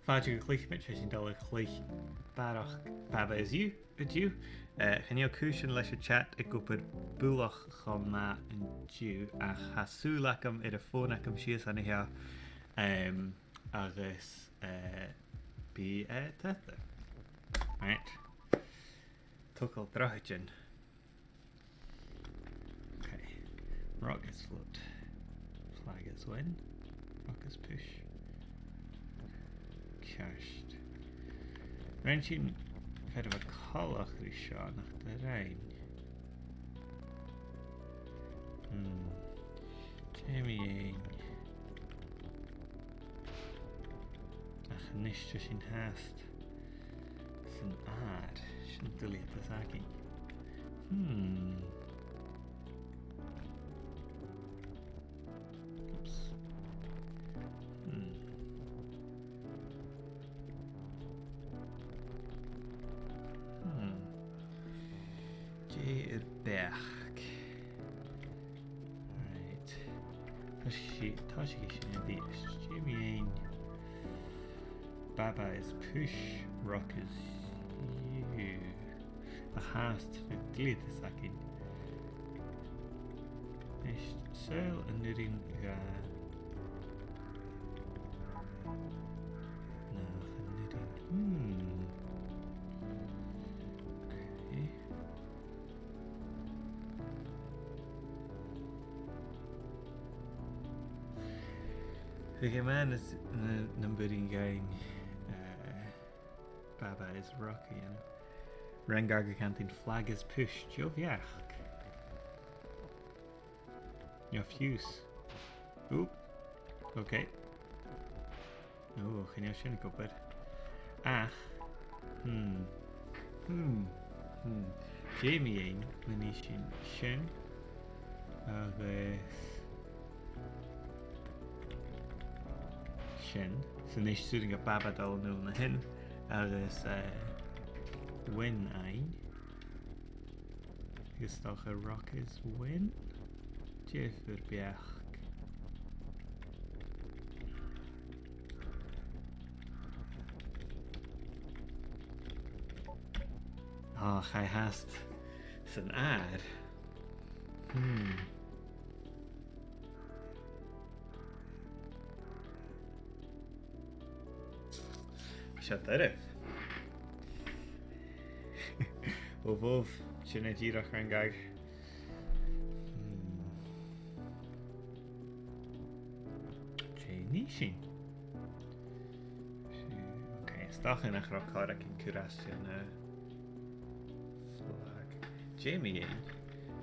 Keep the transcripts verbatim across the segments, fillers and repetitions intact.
Fàilte gu Cluich Mhòr, tha sinn a' dol a chluich barrachd Baba Is You an-diugh. Eh, chan eil cùisean leis a' chat ag obair buileach cho math an-diugh, ach tha sùil agam air a' fòn agam sìos an seo, em, agus, eh, bidh, eh, taghta. Right. Togail drochaidean. Okay. Rock is float. Flag is win. Rock is push. Ceart. Rinn sinn fear a bha coltach ri seo, nach do rinn? Hmm. Dè mu dheidhinn? Ach a-nis tha sinn fhathast san adhar, sin an duilgheadas againn. Hmm. Oops. Hmm. Hmm. Dè ur beachd? Right. Tha sinn, tha sinn a-rithist. Dè mu dheidhinn Baba is push, rock is you. Ach fhathast na duilgheadas againn. Is saoil an urrainn dha... No, chan urrainn. Hmm. Okay. Bhiodh e math na, na, nam b' urrainn dhuinn, eh, Baba is Rocky, you know. Rinn Gaga cantainn flag is push, deagh bheachd. No fiù 's. Oop. Okay. Ò, chan eil sin ag obair. Ach, hmm. Hmm. Hmm. Dè mu dheidhinn, ma nì sinn sin agus sin. So a-nis 's urrainn do Baba dol a-null an sin. Agus, eh, win fhaighinn. Agus 's dòcha rock is win. Dè ur beachd? Ach, tha e fhathast san adhar. Hmm. Seo doirbh. Ò, bhobh, sin e dìreach an gag. Hmm. Dè nì sinn? Ok, 's dòcha nach robh còir againn cur às sin, eh, flag. Dè mu dheidhinn?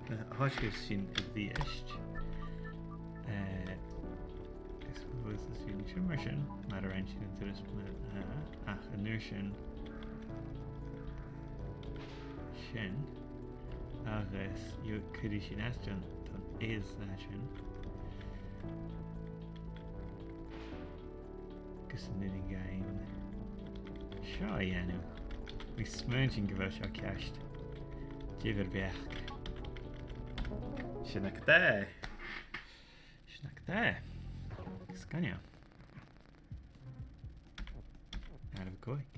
Na, thòisich sinn a-rithist. Eh, is bhuaileas sinn sin mar sin, mar a rinn sinn an turas, eh, ach an uair sin sin, agus gheibh, cuiridh sinn às dhan, dhan is a tha sin. Agus an urrainn dhuinn seo a dhèanamh? Bha mi a' smaointinn gu bheil seo ceart. Dè ur beachd? Sin agad e. Sin agad e. Sgoinneil. Àireamh a còig.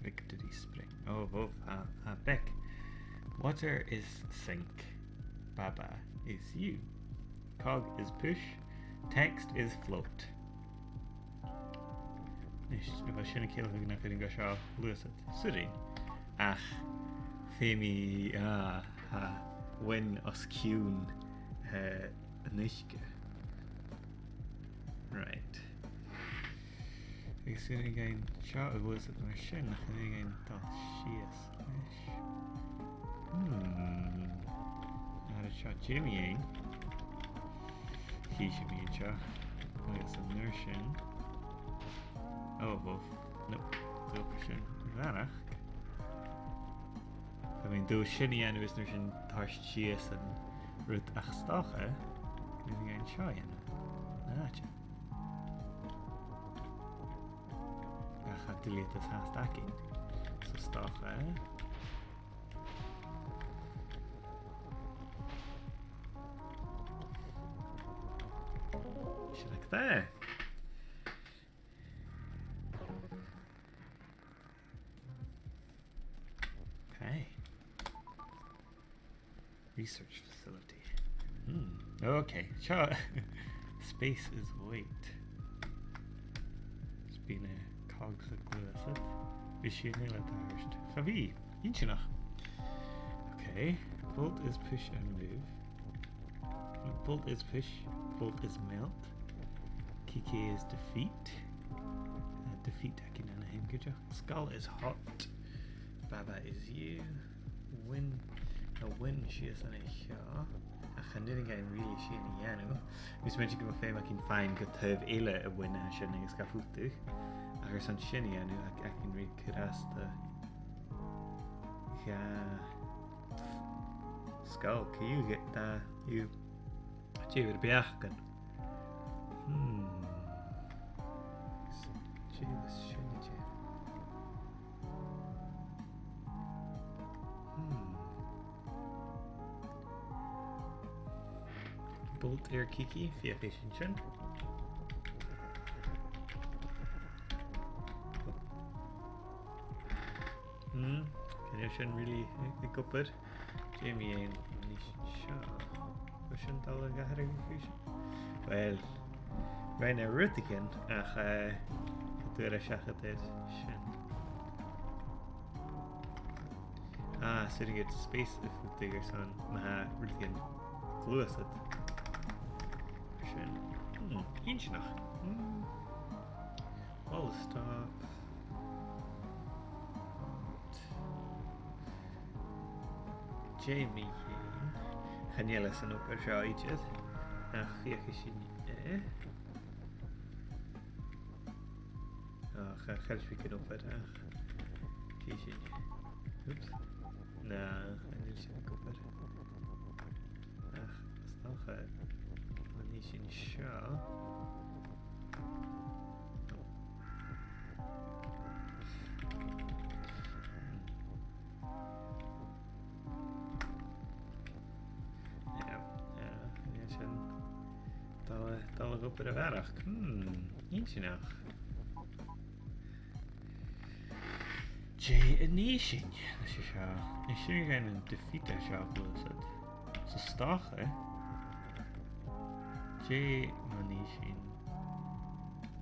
Victory Spring. Oh, oh, ah, ah, beag. Water is sink. Baba is you. Cog is push. Text is float. Nis, a bheil sin a' ciallachadh nach urrainn dhomh seo a ghluasad? 'S urrainn. Ach, feumaidh, ah, ah, win os cionn, eh, an uisge. Right. Agus 's urrainn dhuinn seo a ghluasad mar sin, nach urrainn dhuinn dol sìos leis. Hmm. Air seo, dè mu dheidhinn? Chì sinn mu dheidhinn seo. Agus an uair sin. Oh, bhobh. Nope. Dh'obraich sin a bharrachd. I mean, dùil sin a dhèanamh is an uair sin toirt sìos an rud, ach 's dòcha, eh? An urrainn dhuinn seo a dhèanamh? An àite. Ach tha duilgheadas fhathast againn. So 's dòcha, eh? Sin agad e. Research facility. Hmm. Okay. Seo. Space is weight. Is bhith na cogs a' gluasad. Bidh sinn uile a' dol a-rithist. Cha bhi. Inntinneach. Okay. Bolt is push and move. Bolt is push. Bolt is melt. Kiki is defeat. Uh, defeat again and a hen. Skull is hot. Baba is you. Win. A win sìos an seo. Ach chan urrainn dhuinn really sin a dhèanamh. Bha mi a' smaointinn gum bu fheum againn faighinn gu taobh eile a' bhuinn a tha sin agus ga phutadh. Ach airson sin a dhèanamh, ach, ach an ri cur asta. Ga. Sgoil, co-dhiù, dè, you. Dè bhiodh beachdan? Hmm. Dè bhiodh sin, dè? Hmm. Bolt air Kiki, feuchaidh sinn sin. Hmm, chan eil sin really ag obair. Dè mu dheidhinn a-nis seo? Bheil sin a' dol a dh'atharrachadh? Uill, rinn e rudeigin, ach, eh, tha dùil agam seachad air sin. Ah, 's urrainn dhut space a phutadh airson ma tha rudeigin a' gluasad. Sin. Hmm, inntinneach. Hmm. Wall stop. Dè mu dheidhinn. Chan eil e san obair seo idir. Ach feuchaidh sinn e. Ach, eh, chan eil sin ag obair, ach. Dè sin? Oops. Na, chan eil sin ag obair. Ach, 's dòcha, ma nì sinn seo. Yeah, yeah, chan eil sin a' dol a, dol a dh'obair a bharrachd. Hmm, inntinneach. Dè a nì sinn? Leis a seo. Nì sinn an defeat a seo a ghluasad. So 's dòcha, eh? Dè ma nì sinn?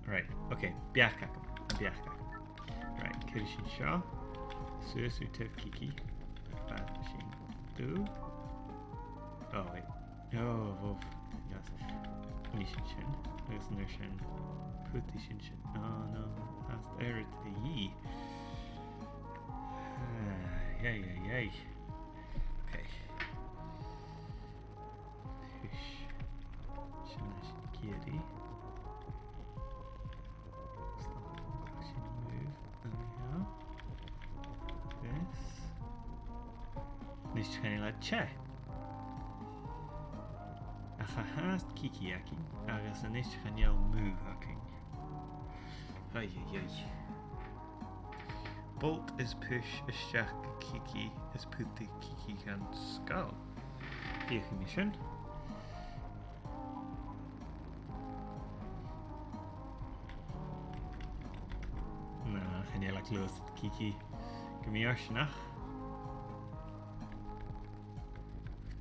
Right, okay, beachd agam, beachd agam. Right, cuiridh sinn seo. Suas ri taobh Kiki. Fad sin. Dù. Oh, wait. Oh, bhobh. Yes. Nì sinn sin. Agus an uair sin, putaidh sinn sin. Oh, no. Fhathast air a dhìth. Ah, yay, yay, yay. Okay. Push. Sin e, sin e, ag iarraidh. Stop. Sin move. Anyhow. This. Nis chan eil e teth. Ach tha fhathast Kiki againn, agus a-nis chan eil Moo againn. Ay, ay, ay. Bolt is push a-steach gu Kiki is putaidh Kiki dhan sgoil. Feuchaidh mi sin. Na, chan eil e a' gluasad, Kiki. Gu mì-fhortanach.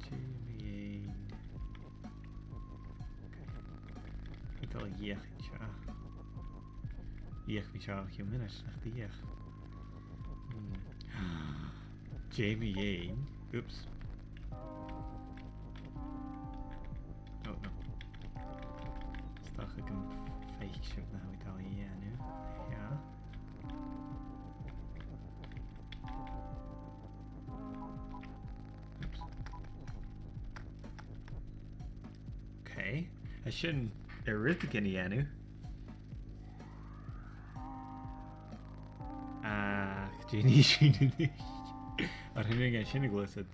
Dè mu dheidhinn. Gu dè dh'fheuch mi seo? Dh'fheuch mi seo o chionn mionaid, nach do dh'fheuch? Hmm. Dè mu dheidhinn. Oops. Oh, no. 'S dòcha gum faic sibh na tha mi a' dol a dhèanamh. Yeah. Oops. Okay. Tha sin air rudeigin a dhèanamh. Ach dè nì sinn a-nis? Oir chan urrainn dhuinn sin a ghluasad.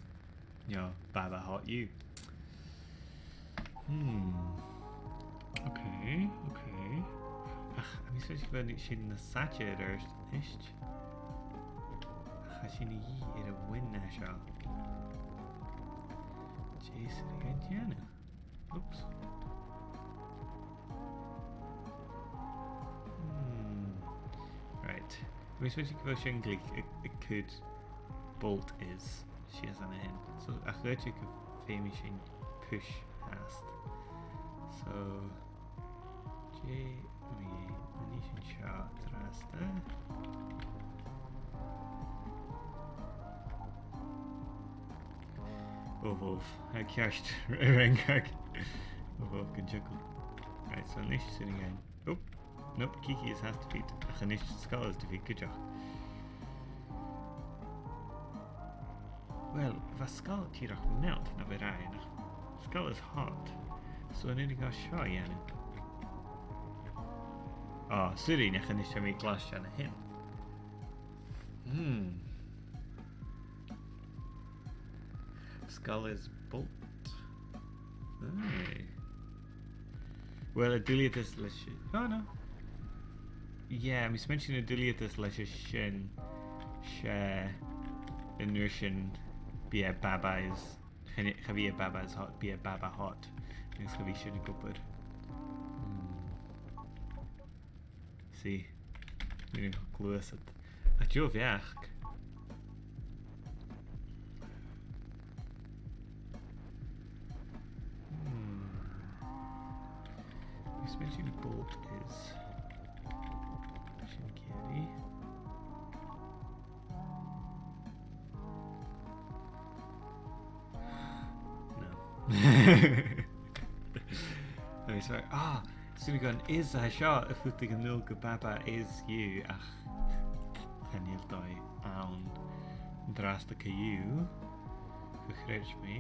No, Baba, hot you. Hmm. Okay, okay. Ach, tha mi a' smaointinn gu bheil sinn nas fhaide air adhart a-nis. Ach tha sinn a dhìth air a' bhuinn a tha seo. Dè as urrainn dhuinn dèanamh? Oops. Hmm. Right. Tha mi a' smaointinn gu bheil sin glic, a, a' cur bolt is sìos an sin. So, ach dh'fhaodte gu feumaidh sinn push fhathast. So, dè mu dheidhinn, nì sinn seo an-dràsta. Ò, bhobh, tha ceart, a Rengar. Ò, bhobh, gun teagamh. Right, so a-nis, sin againn. Oh, nope, Kiki is fast defeat. Ach a-nis, Skull is defeat, cuideachd. Well, bha Skull dìreach melt na bhith rinn, ach Skull is hot. So an urrainn dhomh seo a dhèanamh? Ah, sorry, nach a-nis tha mi a' gluasad an sin. Hmm. Skull is bolt. Aye. Well, a' duilgheadas leis... Oh, no. Yeah, tha mi a' smaointinn a' duilgheadas leis a sin, 's e an uair sin bidh Baba is... Cha, cha bhi Baba is hot, bidh Baba hot. Agus cha bhi sin ag obair. Hmm. See. Nì mi gluasad. A dh'fhaodadh. Hmm. Is mi sin bolt is. Sin ceart. No. Let me sorry. Ah, 's urrainn dhomh an is a tha seo a phutadh a-null gu Baba is you, ach chan eil dòigh ann an-dràsta co-dhiù. Cha chreid mi.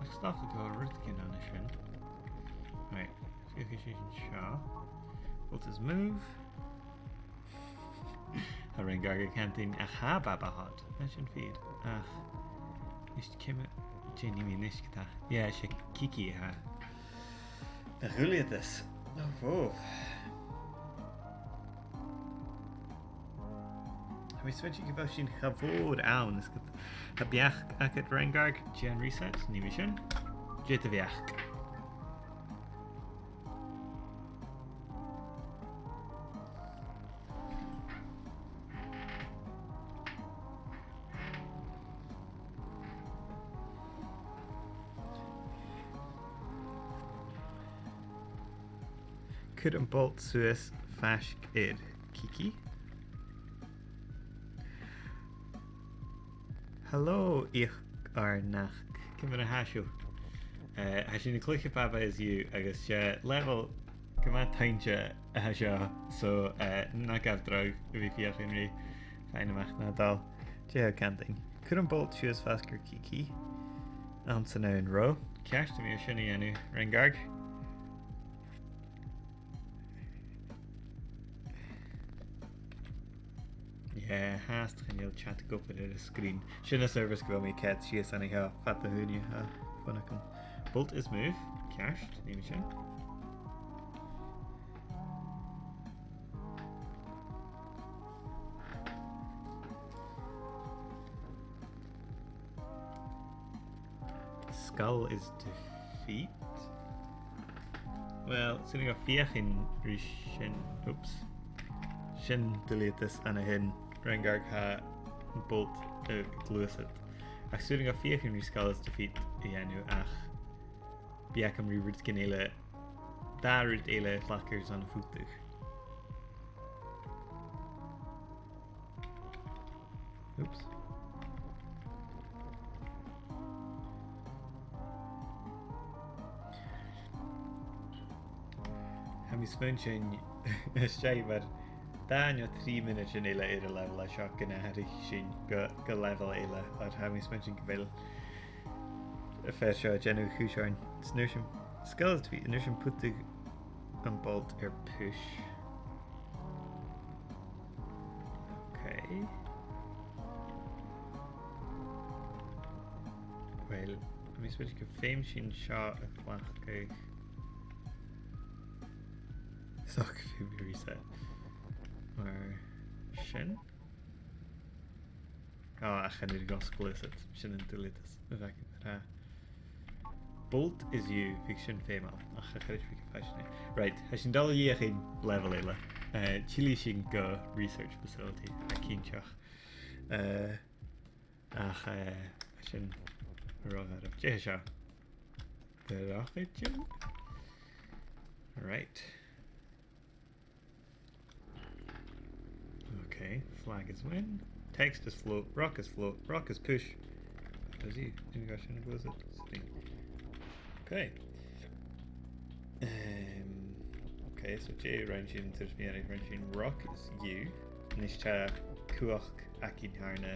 Ach 's dòcha gu bheil rudeigin ann an sin. Right, feuchaidh sinn seo. Bolt is move. Tha Rengar a' cantainn ach tha Baba hot. Tha sin fìor. Ach, is ciamar a nì mi a-nis ge-tà? Yeah, 's e Kiki a tha a' duilgheadas. Ò, bhobh. Tha mi a' smaointinn gu bheil sinn cha mhòr ann, is gu... Tha beachd agad, Rengar, dèan reset, nì mi sin. Dè do bheachd? Cuir am bolt suas faisg air, Kiki. Hello, Eògharnach. Ciamar a tha sibh? Eh, tha sinn a' cluiche Baba is You, agus 's e level gu math toinnte a tha seo, so, eh, na gabh dragh a bhith a' feuchainn ri faighinn a-mach na tha dol. Dè tha thu a' cantainn? Cuir am bolt suas faisg air, Kiki. Anns an aon rò. Ceart, tha mi air sin a dhèanamh, Rengar. Yeah, fhathast chan eil chat ag obair air an sgrìn. Sin as adhbhar 's gu bheil mi a' coimhead sìos an seo fad na h-ùine, tha fun agam. Bolt is move. Ceart, nì mi sin. Skull is defeat. Well, 's urrainn dhomh feuchainn ri sin. Oops. Sin duilgheadas an sin. Rengar, tha bolt a' gluasad. Ach 's urrainn dhomh feuchainn ri Skull is defeat a dhèanamh, ach bidh agam ri rudeigin eile, dà rud eile a chleachdadh airson a phutadh. Oops. Tha mi a' smaointinn, is dòcha mar dhà no trì mionaidean eile air an level seo gun atharraich sinn gu, gu level eile, oir tha mi a' smaointinn gu bheil am fear seo a' dèanamh a' chùis oirnn. 'S an uair sin, Skull is defeat, an uair sin putadh am bolt air push. Okay. Well, tha mi a' smaointinn gum feum sinn seo a chleachdadh. 'S dòcha gum feum mi reset. Mar sin. Ah, ach chan urrainn dhomhsa gluasad. Sin an duilgheadas a bh' agam ri ràdh. Bolt is you, bhiodh sin feumail. Ach cha chreid mi gum faigh sinn e. Right, tha sinn a' dol a dh'fheuchainn level eile. Eh, tillidh sinn gu research facility, tha cinnteach. Eh, ach, eh, sin Rock oirbh. Dè tha seo? Drochaid? Right. Okay, flag is win. Text is float, rock is float, rock is push. Does he? Did he go in and close it? Sitting. Okay. Um, okay, so dè rinn sinn, tuirt mi, rinn sinn rock is U. A-nis tha cumhachd againn thar na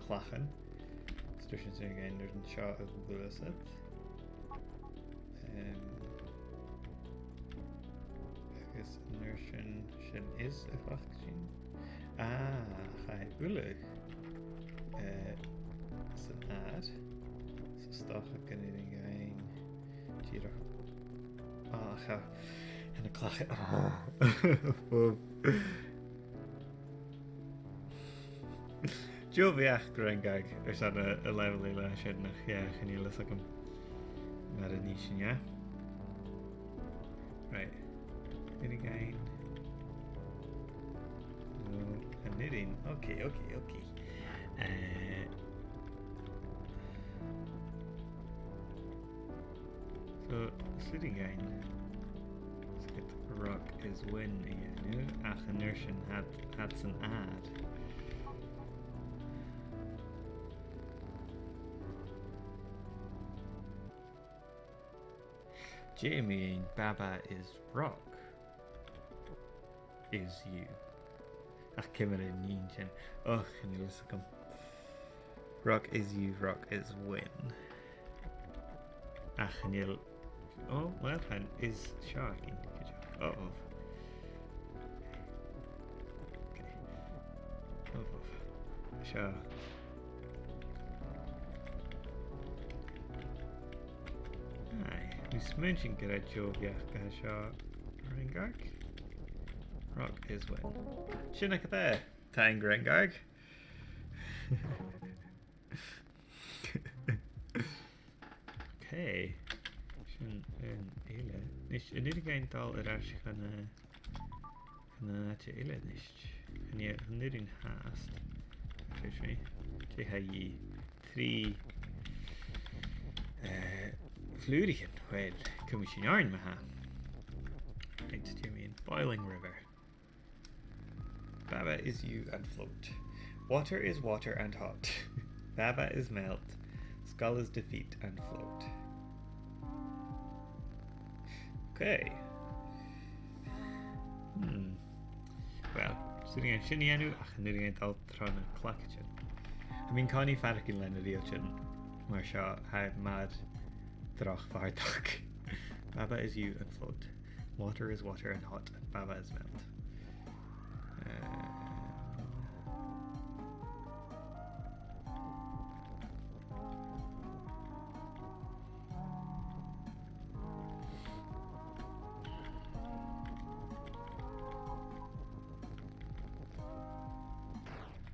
clachan. Is tuirt sinn sin again, there's an seo a' gluasad. Um, agus an uair sin, sin is a chleachd sinn. Ah, chaidh uile, eh, san ad. So 's dòcha gun urrainn dhuinn dìreach. Ah, cha, an a clach. Deagh bheachd, Rengar, airson a, a level eile sin, ach yeah, chan eil fhios agam mar a nì sinn e. Right. An urrainn dhuinn? No, chan urrainn. Okay, okay, okay. Eh, so, 's urrainn dhuinn. Is ged rock is win a dhèanamh, ach an uair sin tha iad, tha iad san ad. Dè mu dheidhinn Baba is rock is U? Ach ciamar a nì sinn sin? Och, chan eil fhios agam. Rock is U, rock is win. Ach chan eil, oh, well, chan is seo againn. Good job. Oh, oh. Okay. Oh, oh. Seo. Aye, tha mi a' smaointinn gur e deagh bheachd a tha seo, Rengar. Rock is win. Sin agad e. Taing, Rengar. Okay. Sin an eile. Nis, an urrainn dhuinn dol air ais chun, eh, chun an àite eile a-nis? Chan e, chan urrainn fhathast. Dè tha i? Trì, eh, flùraichean. Well, cumaidh sinn oirnn ma-thà. Right, dè mu dheidhinn Boiling River? Baba is U and float. Water is water and hot. Baba is melt. Skull is defeat and float. Okay. Hmm. Well, 's urrainn dhuinn sin a dhèanamh, ach chan urrainn dhuinn dol tro na clachan. Tha mi an-còmhnaidh a' faireachdainn leis na riaghailtean mar seo, tha e mar droch bhàrdachd. Baba is U and float. Water is water and hot, and Baba is melt. Eh,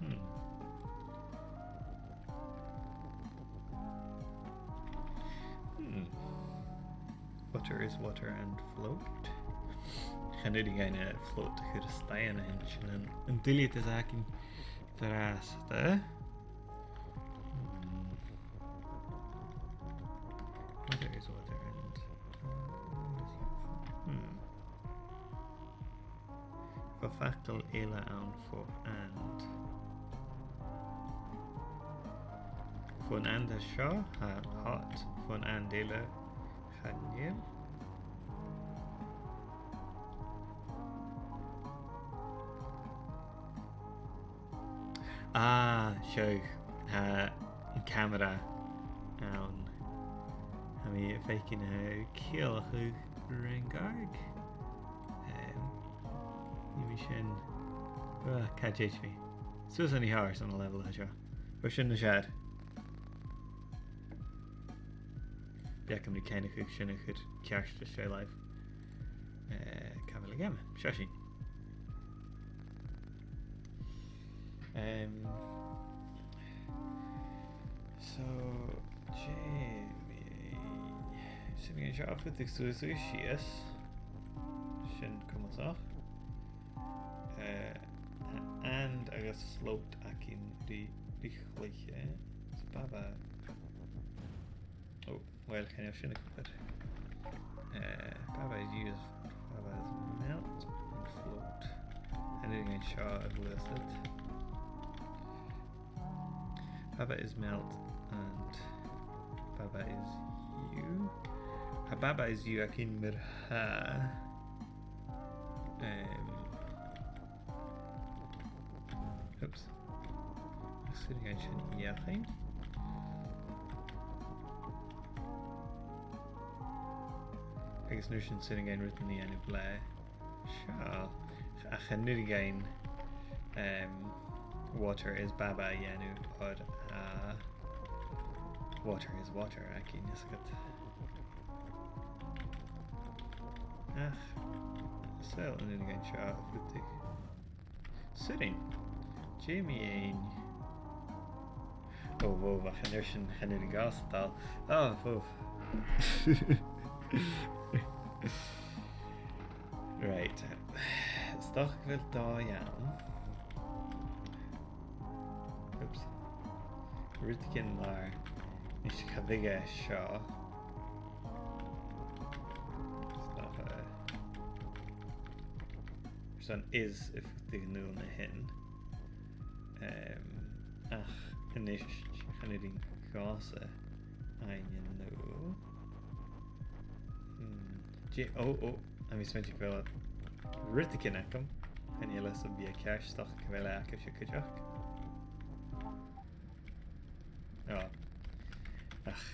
hmm. Hmm. Water is water and float. Chan urrainn dhuinn, eh, float a chur a-staigh an sin, sin an, an duilgheadas a th' againn an-dràsta. Hmm. Water is water and, hmm. Bheil facal eile ann fo and? Fon and a tha seo, tha hot. Fon and eile, chan eil. Ah, seo, tha an camara ann. Tha mi a' faicinn a' ciallachadh Rengar. Em, nì mi sin. Ah, càit a tha mi? Suas an seo airson an level a tha seo. Bha sin nas fheàrr. Bidh agam ri ceannachadh sin a chur ceart às dèidh làimh. Eh, càit a bheil an geama? Seo sinn. Em, so, Jamie. So, bidh seo a' fuireach suas agus sìos. Sin comasach. Eh, and agus float againn ri, ri chluiche. So, Baba. Oh, well, chan eil sin ag obair. Eh, Baba is used, Baba is melt and float. Chan urrainn dhuinn seo a ghluasad. Baba is melt and Baba is you. Tha Baba is you againn mar-thà. Em, oops. Is urrainn dhuinn sin fheuchainn. Agus an uair sin 's urrainn dhuinn rudan a dhèanamh le seo. Ach chan urrainn dhuinn, em, water is Baba a dhèanamh, oir, eh, water is water againn, is dòcha. Ach, saoil an urrainn dhuinn seo a phuttadh. 'S urrainn. Dè mu dheidhinn? Oh, wow, ach an uair sin chan urrainn dhomhsa dol. Oh, wow. Right. 'S dòcha gu bheil dòigh ann. Oops. Rudeigin mar, nis, cha bhiodh e seo. 'S dòcha, eh, airson is a phutadh a-null na shin. Em, ach a-nis, chan urrainn dhomhsa fhaighinn a-null. Hmm. Dè, oh, oh, tha mi a' smaointinn gu bheil rudeigin agam. Chan eil fhios agam a bheil e ceart, 's dòcha gu bheil e agaibhse cuideachd. Oh. Ach,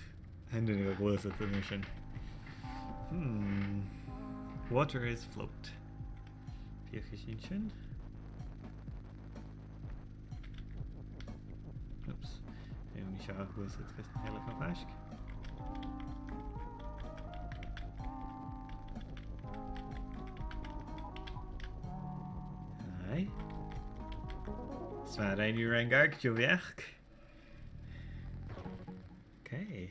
chan urrainn dhomh a ghluasad an uair sin. Hmm. Water is float. Feuchaidh sinn sin. Oops. Feumaidh mi seo a ghluasad gus an tèile cho faisg. Aye. 'S math a rinn thu, Rengar, gu dearbh. Okay.